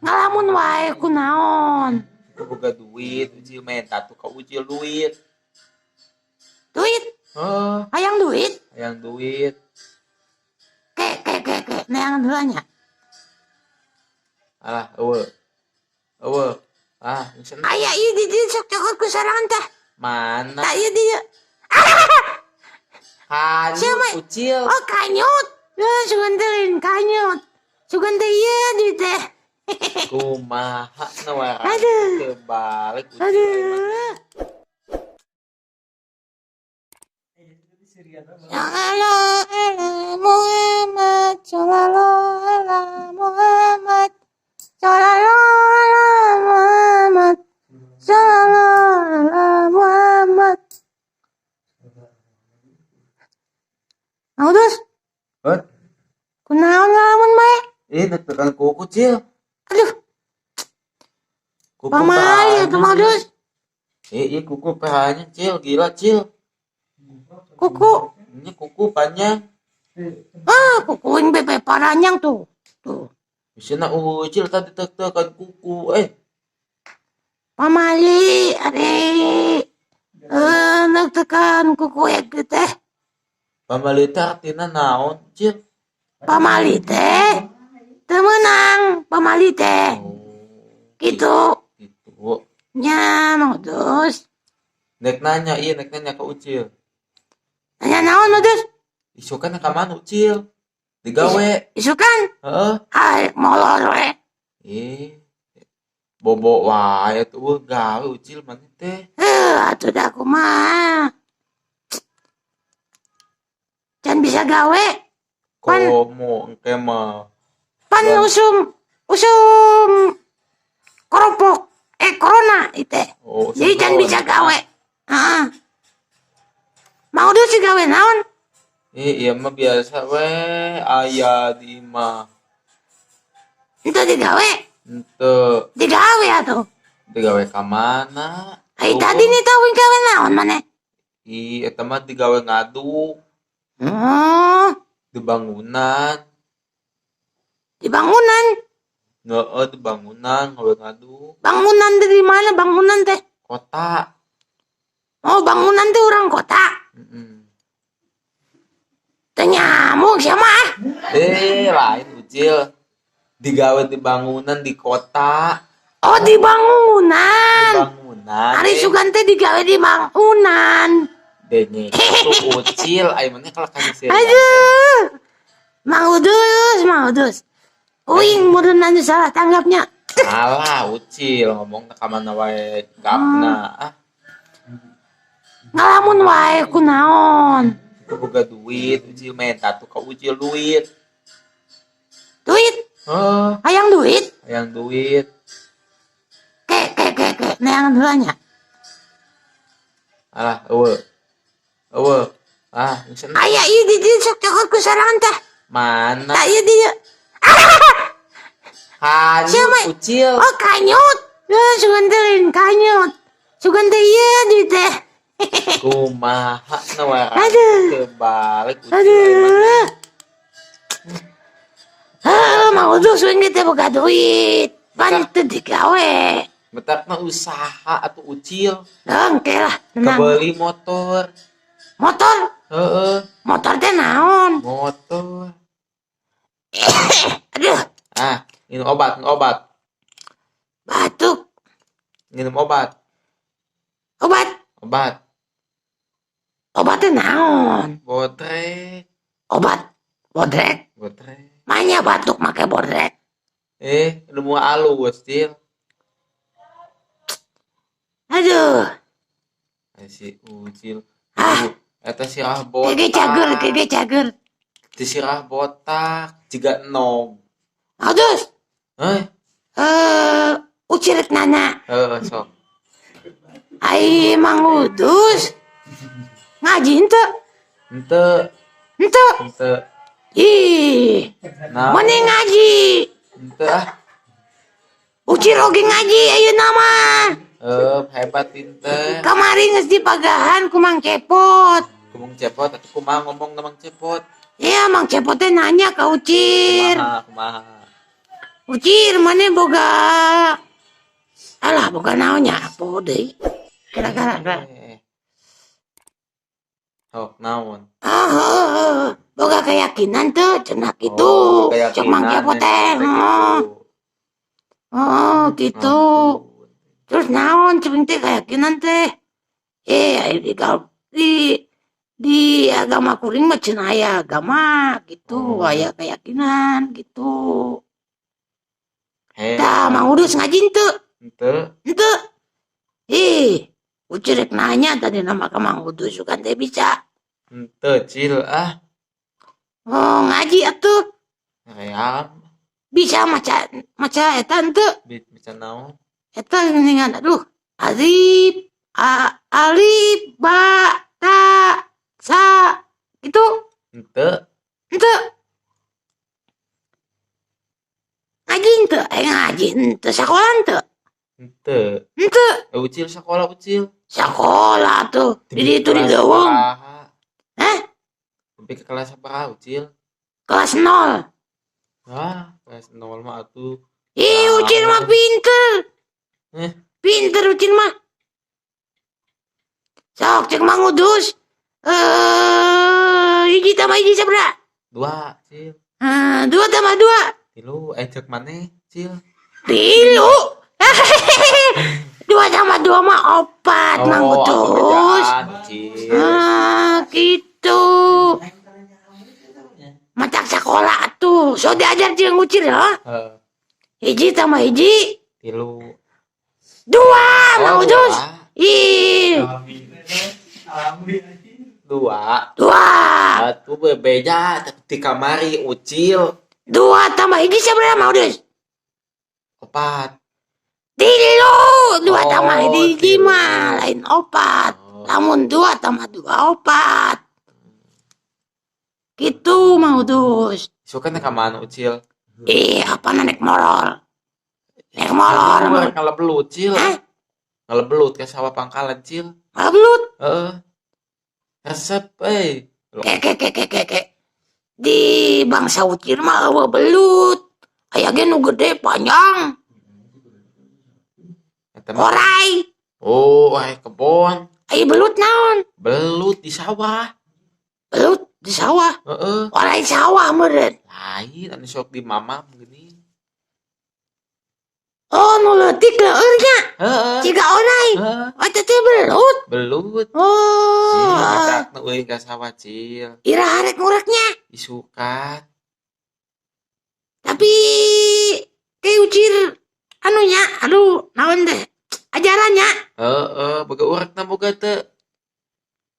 Ngalamun wae kunaon? Teu boga duit, Ucil menta tuh ka Ucil duit. Duit? Heeh. Hayang duit? Hayang duit. Ke ke ke ke neangan heula nya. Alah, eueuh. Eueuh. Ah, geus Aya ieu di dieu sok cokot ku sorangan tah. Mana? Tah ieu dieu. Kanyut, Siapa? Ucil. Oh, kanyut. Ya, sugan teh lain kanyut. Sugan teh ieu duit teh. Kumaha na wae. Aduh. Kebalik Ucil. Aduh. Sallallahu ala Muhammad, sallallahu ala Muhammad, sallallahu ala Muhammad, sallallahu ala Muhammad. Mau terus? Hah? Kunaon ngalamun bae? Ih, tekan kuku, Cil. Aduh. Kuku Pamali atuh Mang Dus. Eh, iya kuku pahanya, Cil. Gila, Cil. Kuku. Ini kuku panjang. Ah, kuku yang bebe paranyang tuh. Tuh. Bisa nak Ucil tadi tek-tekan kuku, eh. Pamali, are. Eh, nak tekan kuku ya teh. Pamali teh artina naon, Cil? Pamali teh teu meunang, pamali teh. Oh. Gitu. Gitu. Nya, Mang Udus. Nek nanya, iya nek nanya ke Ucil. Nanya naon, Mang Udus? Isukan ka mana Ucil? Digawe. Isukan? Heeh. Ay, molor we. Eh. Bobo wae tuh gawe Ucil mana teh. Heuh, atuh da kumaha. Can bisa gawe. Pan Komo engke mah. Pan usum usum keropok corona itu. Oh, jadi can bisa gawe. Heeh. Mang Udus sih gawe naon? Eh, iya mah biasa we aya di imah. Itu digawe? Henteu. Digawe atuh. Digawe ka mana? Ai tadi nih tahu gawe naon maneh? Ih, eta mah digawe ngaduk. Oh. Di bangunan. Di bangunan? Heeh, di bangunan gawe ngaduk. Bangunan dari mana bangunan teh? Kota. Oh, bangunan teh orang kota. Heeh. Teu nyamuk siapa ah? Eh, lain Ucil. Digawe di bangunan di kota. Oh, di bangunan. Di bangunan. Ari sugan teh digawe di bangunan. Denye itu Ucil, ai maneh kalau kan sih. Aduh. Mang Udus, Mang Udus. Uing meureun anu salah tanggapnya. Alah, Ucil ngomong ka mana wae gapna ah. Ngalamun wae kunaon? Teu boga duit, Ucil menta tuh ka Ucil duit. Duit? Heeh. Hayang duit? Hayang duit. Ke ke ke ke neangan heula nya. Alah, eueuh. Eueuh. Ah, geus Aya ieu di dieu sok cokot ku sorangan tah. Mana? Tah ieu dieu. Kanyut, Siapa? Ucil. Oh, kanyut. Ya, sugan teh lain kanyut. Sugan teh ieu duit teh. Kumaha na wae. Aduh. Kebalik Ucil. Aduh. Ah, Mang Udus sugan teh boga duit. Pan teu digawe. Betakna usaha atuh Ucil. Engke lah, tenang. Kebeli motor. Motor? Heeh. Motor teh naon? Motor. Aduh. Ah, minum obat, minum obat. Batuk. Minum obat. Obat. Obat. Obatnya naon? Bodrek. Obat bodrek. Bodrek. Manya batuk make bodrek. Eh, lu mau alus, Cil. Aduh. Eh, si Ucil. Ah. Eta sirah botak. Gege cager, gege cager. Di sirah botak, jiga enog. Aduh. Eh. Ucil rek nanya. Heeh, sok. Ai Mang Udus. Ngaji henteu? Henteu. Henteu. Henteu. Ih. Nah. Mending ngaji. Henteu ah. Ucil oge ngaji ayeuna mah. Hebat pinter. Kamari geus dipagahan ku Mang Cepot. Ku Mang Cepot atuh kumaha ngomong na Mang Cepot? Iya, Mang Cepot teh nanya ka Ucir. Kumaha, kumaha. Ucir maneh boga, alah, boga naonnya, apa deui kira-kira? Eh. Sok naon? Ah, heuh, boga keyakinan tuh cenah kitu. Oh, cek Mang keyakinan, Kepo teh. eh, Heeh. gitu. Oh, gitu. Ampun. Terus naon cek teh keyakinan teh? Eh, di agama kuring mah cenah aya agama gitu, Oh. aya keyakinan gitu. Hei, Tah, Mang Udus ngaji henteu? Henteu. Henteu. Ih, Ucir rek nanya tadi nama ka Mang Udus sugan teh bisa. Henteu, Cil, ah. Oh, ngaji atuh. Ream. Bisa maca maca eta henteu? Bisa naon? Eta geuningan, aduh. Alif, a, alif, ba, ta, sa, gitu. Henteu. Henteu. Ngaji henteu? Eh, ngaji henteu, sakola henteu? Henteu. Henteu. Eh, Ucil sekolah, Ucil. Sekolah tuh. Di ditu di Kelas leuweung. sabaraha? Hah? Sampai ke kelas sabaraha, Ucil? Kelas 0. Ah, kelas 0 mah atuh. Ih, Ucil mah pinter. Eh. Pinter Ucil mah. Sok cek Mang Udus. Eh, hiji tambah hiji sabaraha? 2, Cil. Eh, dua tambah dua. 3, eh, cek maneh, Cil? 3. Dua tambah dua mah 4, Mang Oh, Udus. bejaan, Cil. Ah, gitu. Macak sekolah tuh. So diajar jeung Ucil ya. Heeh. Hiji tambah hiji. 3. 2, Mang Oh, Udus. 2. Ih. 2. 2. Atuh bebeja di kamari Ucil. 2 tambah hiji sabaraha, Mang Udus? 4. 3. Dua Oh, tambah hiji 3. mah lain 4. Oh. Lamun 2 tambah 2 4. Gitu, Mang Udus. Suka ka mana, Ucil? Ih, apa nek molor? Nek molor. Aku ngalebelut, Cil. Hah? Ngalebelut ke sawah pangkalan, Cil. Ngalebelut? Heeh. Resep euy. Ke ke ke ke ke ke. Di bangsa Ucil mah euweuh belut. Aya ge nu gede panjang. Eta mah. Orai. Oh, orai kebon. Aya belut naon? Belut di sawah. Belut di sawah. Heeh. Orai sawah meureun. Lain anu sok di mamam geuning. Oh, nu leutik leueur nya. Heeh. Ciga orai. Heeh. Oh, eta teh belut. Belut. Oh. Matakna euy ka sawah, Cil. Iraha rek ngureknya? Isukan. Tapi ke Ucir anunya, aduh, naon teh? Ajarannya. Heeh, boga urekna boga teu?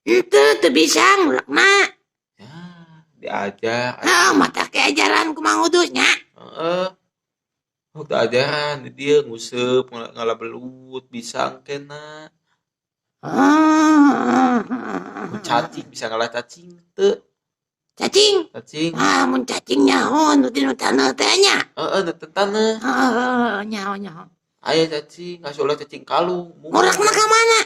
Henteu, teu bisa ngurekna. Ya, diajar. Heeh, mata ke ajaran ku Mang Udus nya. Heeh. Waktu ajaran di dieu nguseup ngala belut bisa engkena. Ah. Mun cacing bisa ngala cacing teu? Cacing? Cacing. Ah, mun cacing nyaho nu dina taneuh teh nya. Heeh, nu taneuh. Heeh, nyaho nyaho. Aya cacing, ngasulah cacing kalung. Ngurekna ka mana?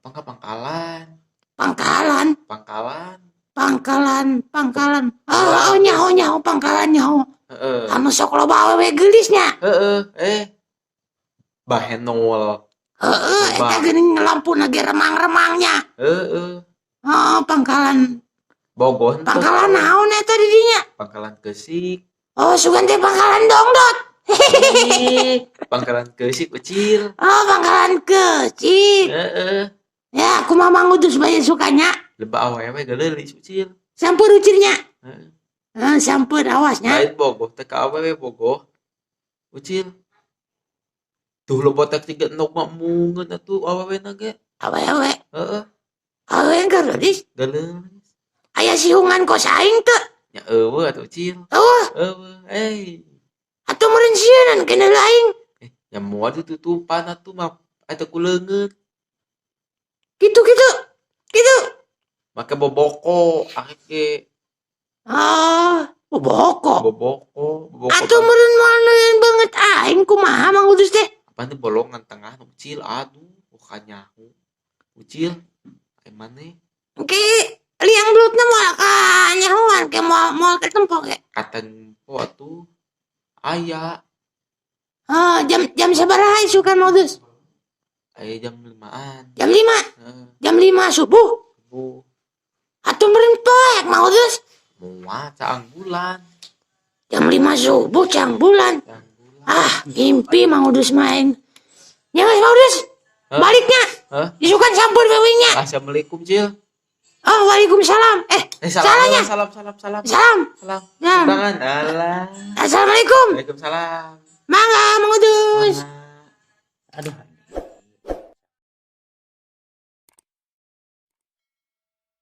Apa ka pangkalan? Pangkalan. Pangkalan. Pangkalan, pangkalan. Oh, oh, nyaho nyaho pangkalan nyaho. Heeh. Anu sok loba awewe geulis nya. Heeh, eh. Bahenol. Heeh, eta geuning lampuna ge remang-remangnya. Heeh. Oh, pangkalan. Bogoh henteu. Pangkalan naon eta di dinya? Pangkalan Keusik. Oh, sugan teh pangkalan dongdot. Pangkalan Keusik, Ucil. Oh, pangkalan Keusik. Heeh. Ya, kumaha Mang Udus bae sukanya. Loba awewe geulis, Ucil. Sampeur Ucilnya. Heeh. Heeh, sampeur awasnya. Lain bogoh teh ka awewe bogoh. Ucil. Tuh loba teh tiga endog mah embungeun atuh awewena ge. Awewe. Heeh. Awewe geulis. Geulis. Aya sihungan kos aing teu? Nya euweuh atuh, Ucil. Euweuh. Euweuh, eh. Atuh meureun sieunan kena aing. Eh, nya moal ditutupan atuh mah eta ku leungeun. Gitu gitu. Gitu. Make boboko arek ge. Ah, boboko. Boboko, boboko. Atuh meureun moal neueun banget aing kumaha Mang Udus teh? Apa nih bolongan tengah Ucil, aduh, bukan nyaho. Ucil, ai maneh? Engke liang belutna moal ka nyahoan ke moal moal ketempo ke. Katempo atuh aya. Jam jam sabaraha isukan, Mang Udus? Aya jam 5-an. Jam 5. Heeh. Jam 5 subuh. Subuh. Atuh meureun poek, Mang Udus. Moal, caang bulan. Jam 5 subuh caang bulan. Caang bulan. Ah, mimpi Mang Udus main. Ya Mas, Mang Udus. Hah? Baliknya. Hah? Isukan sampur wewingnya. Assalamualaikum, Cil. Oh, waalaikumsalam. Eh, Eh, salam, salahnya. salam, salam, salam. Salam. Salam. Ya. Tangan. Alah. Assalamualaikum. Waalaikumsalam. Mangga, Mang Udus. Mangga. Aduh.